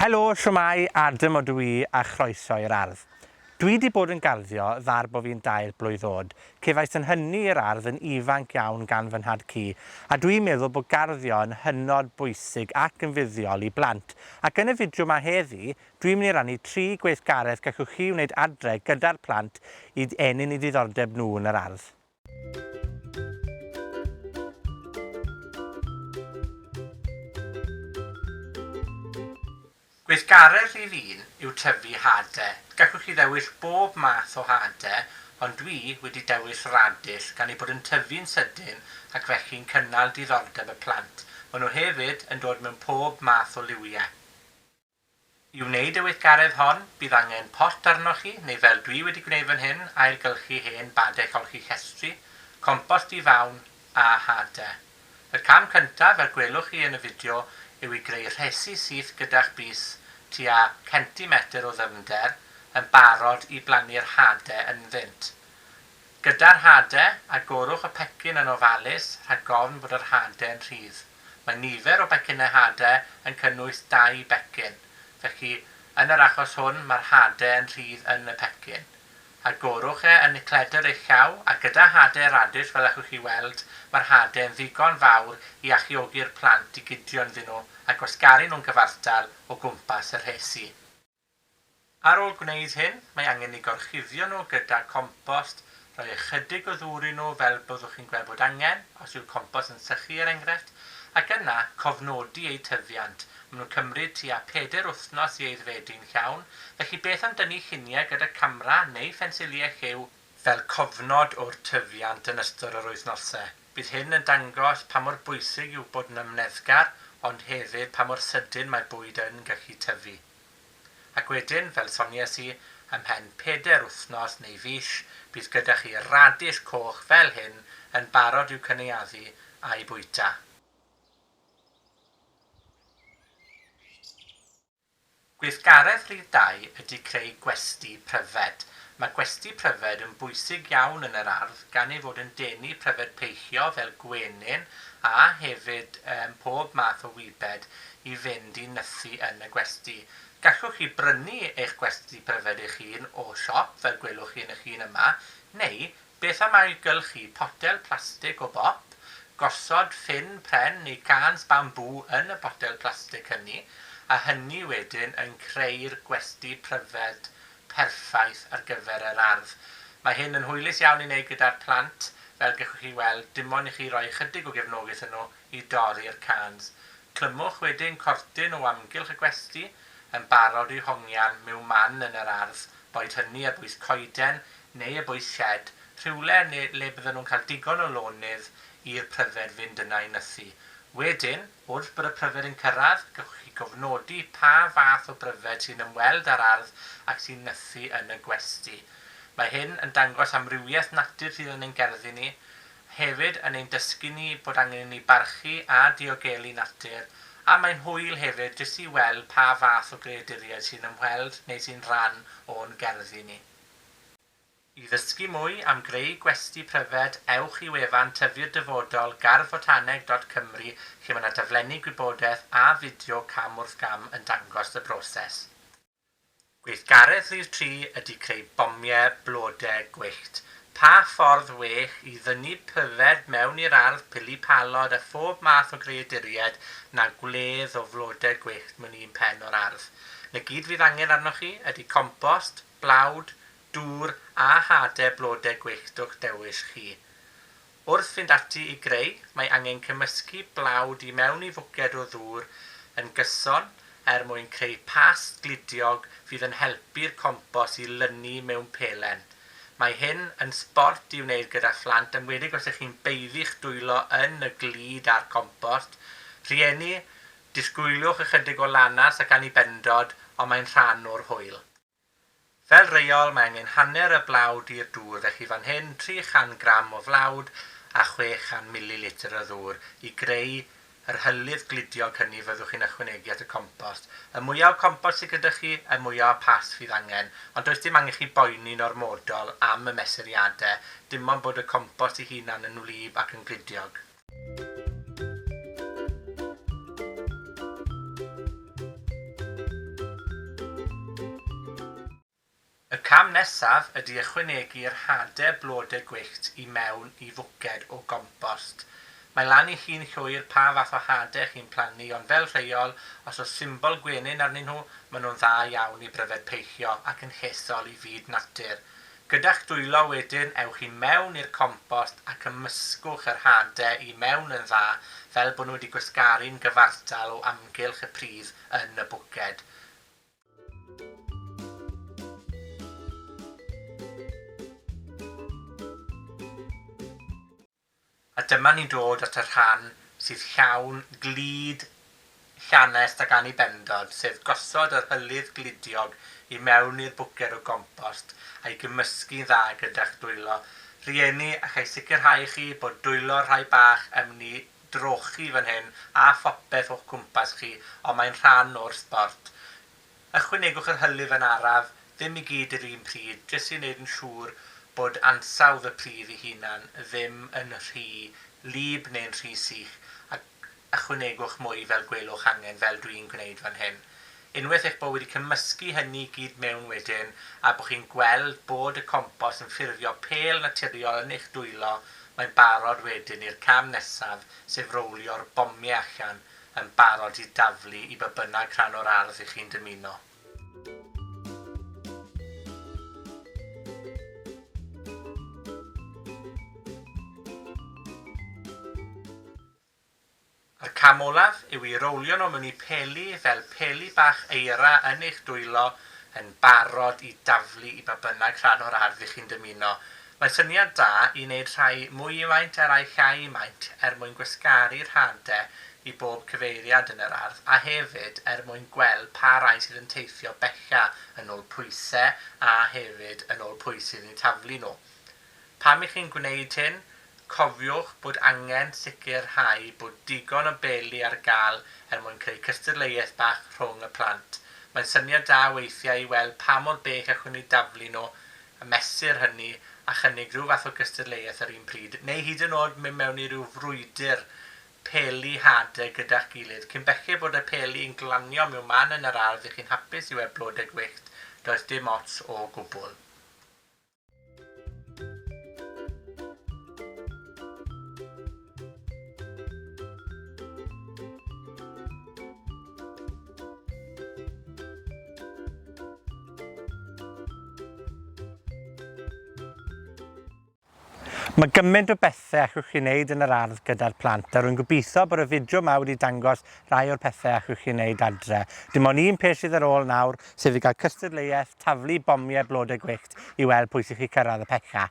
Helo, shwmae, Adam odw i, a chroeso i'r ardd. Dwi 'di bod yn garddio ddar bo fi'n dair blwydd o'd. Cefais 'yn nhynnu i'r ardd yn ifanc iawn gan fy nhad-cu, a dwi'n meddwl bod garddio yn hynod bwysig ac yn fuddiol i blant. Ac yn y fideo 'ma heddi, dwi'n mynd i rannu tri gweithgaredd gallwch chi wneud adre gyda'r plant i ennyn 'u diddordeb nhw yn yr ardd. Gweithgaredd rhif un yw tyfu hade. Gallwch chi ddewis bob math o hade, ond dwi wedi dewis radish gan eu bod yn tyfu'n sydyn ac felly'n cynnal diddordeb y plant. Maen nhw hefyd yn dod mewn pob math o liwiau. I wneud y weithgaredd hon, bydd angen pot arnoch chi, neu fel dwi wedi gwneud fan hyn, ailgylchu hen badell olchi llestri, compost di-fawn, a hade. Y cam cyntaf, fel gwelwch chi yn y fideo, yw i greu rhesi syth gyda'ch bys tua centimetr o ddyfnder, yn barod i blannu'r hade ynddynt. Gyda'r hade, agorwch y pecyn yn ofalus rhag ofn bod yr hade yn rhydd. Mae nifer o becynnau hade yn cynnwys dau becyn, felly yn yr achos hwn mae'r hade yn rhydd yn y pecyn. Agorwch e yn nicledr eich llaw, a gyda hade radish fel allwch chi weld, mae'r hade yn ddigon fawr i alluogi'r plant i gydio ynddyn nhw a gwasgaru nhw'n gyfartal o gwmpas y rhesi. Ar ôl gwneud hyn, mae angen eu gorchuddio nhw gyda compost, rhoi ychydig o ddŵr i nhw fel byddwch chi'n gweld bod angen, os yw'r compost yn sychu er enghraifft, ac yna cofnodi eu tyfiant. Maen nhw'n cymryd tua pedair wythnos i aeddfedu'n llawn, felly beth am dynnu lluniau gyda camera neu phensiliau lliw, fel cofnod o'r tyfiant yn ystod yr wythnosau. Bydd hyn yn dangos pa mor bwysig yw bod yn amyneddgar, ond hefyd pa mor sydyn mae bwyd yn gallu tyfu. Ac wedyn, fel sonies i, ymhen pedair wythnos neu fis, bydd gyda chi radish coch fel hyn yn barod i'w cynaeafu a'u bwyta. Gweithgaredd rhif dau ydy creu gwesty pryfed. Mae gwesty pryfed yn bwysig iawn yn yr ardd gan ei fod yn denu pryfed peillio fel gwenyn a hefyd yym pob math o wybed i fynd i nythu yn y gwesty. Gallwch chi brynu eich gwesty pryfed eich hun o siop, fel gwelwch chi yn y llun yma, neu beth am ailgylchu potel plastig o bop, gosod ffyn pren neu cans bambŵ yn y potel plastig hynny, a hynny wedyn yn creu'r gwesty pryfed perffaith ar gyfer yr ardd. Mae hyn yn hwylus iawn i wneud gyda'r plant, fel gallwch chi weld, dim ond i chi roi ychydig o gefnogaeth yn nhw i dorri'r cans. Clymwch wedyn cortyn o amgylch y gwesty, yn barod i'w hongian mewn man yn yr ardd, boed hynny ar bwys coeden neu ar bwys sied, rhywle ne le bydden nhw'n cael digon o lonydd i'r pryfed fynd yna i nythu. Wedyn, wrth bod y pryfed yn cyrraedd, gallwch chi gofnodi pa fath o bryfed sy'n ymweld â'r ardd ac sy'n nythu yn y gwesty. Mae hyn yn dangos amrywiaeth natur sydd yn ein gerddi ni, hefyd yn ein dysgu ni bod angen i ni barchu a diogelu natur, a mae'n hwyl hefyd jyst i weld pa fath o greaduriaid sy'n ymweld neu sy'n rhan o'n gerddi ni. I ddysgu mwy am greu gwesty pryfed, ewch i wefan Tyfu'r Dyfodol, garddfotaneg dot cymru, lle mae 'na daflenni gwybodaeth a fideo cam wrth gam yn dangos y broses. Gweithgaredd rhif tri ydy creu bomiau blode gwyllt. Pa ffordd well i ddynnu pryfed mewn i'r ardd, pili palod a phob math o greaduriaid na gwledd o flode gwyllt mewn un pen o'r ardd? 'Na gyd fydd angen arnoch chi ydy compost, blawd, dŵr a hade blode gwyllt o'ch dewis chi. Wrth fynd ati i greu, mae angen cymysgu blawd i mewn i fwced o ddŵr yn gyson er mwyn creu past gludiog fydd yn helpu'r compost i lynu mewn pelen. Mae hyn yn sbort i'w wneud gyda phlant, enwedig os ych chi'n baeddu'ch dwylo yn y glud a'r compost. Rhieni, disgwyliwch ychydig o lanast ac annibendod, ond mae'n rhan o'r hwyl. Fel rheol, mae angen hanner y blawd i'r dŵr, felly fan hyn, 300 gram o flawd a 600 mililitr o ddŵr i greu yr hylif gludiog hynny fyddwch chi'n ychwanegu at y compost. Y mwya o compost sydd gyda chi, y mwya o past fydd angen, ond does dim angen chi boeni'n ormodol am y mesuriadau, dim ond bod y compost ei hunan yn wlyb ac yn gludiog. nesaf ydi ychwanegu'r hade blode gwyllt i mewn i fwced o gompost. Mae lan i chi'n llwyr pa fath o hade chi'n plannu, ond fel rheol, os o's symbol gwenyn arnyn nhw, ma' nhw'n dda iawn i bryfed peillio ac yn llesol i fyd natur. Gyda'ch dwylo wedyn, ewch i mewn i'r compost a cymysgwch yr hade i mewn yn dda, fel bo' nhw wedi gwasgaru'n gyfartal o amgylch y pridd yn y bwced. A dyma ni'n dod at y rhan sydd llawn glud, llanest ac annibendod, sef gosod yr hylif gludiog i mewn i'r bwced o gompost a'i gymysgu'n dda gyda'ch dwylo. Rhieni, alla i sicrhau chi bod dwylo'r rhai bach yn mynd i drochi fan hyn a phopeth o'ch cwmpas chi, ond mae'n rhan o'r sbort. Ychwanegwch yr hylif yn araf, ddim i gyd yr un pryd, jyst i wneud yn siŵr bod ansawdd y pridd ei hunan ddim yn rhy wlyb neu'n rhy sych, ac ychwanegwch mwy fel gwelwch angen, fel dwi'n gwneud fan hyn. Unwaith eich bod wedi cymysgu hynny i gyd mewn wedyn, a bod chi'n gweld bod y compost yn ffurfio pêl naturiol yn eich dwylo, mae'n barod wedyn i'r cam nesaf, sef rowlio'r bomiau allan yn barod i daflu i ba bynnag rhan o'r ardd 'ych chi'n dymuno. A'r cam olaf yw i rowlio nhw mewn i peli fel peli bach eira yn eich dwylo yn barod i daflu i ba bynnag rhan o'r ardd 'ych chi'n dymuno. Mae'n syniad da i wneud rhai mwy i maint a rhai llai i maint er mwyn gwasgaru'r hade i bob cyfeiriad yn yr ardd a hefyd er mwyn gweld pa rai sydd yn teithio bella yn ôl pwyse a hefyd yn ôl pwy sydd yn eu taflu nhw. Pam 'ych chi'n gwneud hyn? Cofiwch bod angen sicrhau bod digon o beli ar gael er mwyn creu cystadleuaeth bach rhwng y plant. Mae'n syniad da weithiau i weld pa mor bell allwn ni daflu nhw, a mesur hynny, a chynnig rhyw fath o gystadleuaeth yr un pryd, neu hyd yn oed mynd mewn i ryw frwydr peli hade gyda'ch gilydd. Cyn belled bod y peli yn glanio mewn man yn yr ardd 'ych chi'n hapus i weld blodau gwyllt, does dim ots o gwbl. Mae gymaint o bethe allwch chi wneud yn yr ardd gyda'r plant, a rwy'n gobeithio bod y fideo 'ma wedi dangos rhai o'r pethe allwch chi wneud adre. Dim ond un peth sydd ar ôl nawr, sef i gael cystadleuaeth taflu bomie blode gwyllt i weld pwy sy'n gallu cyrraedd y pella.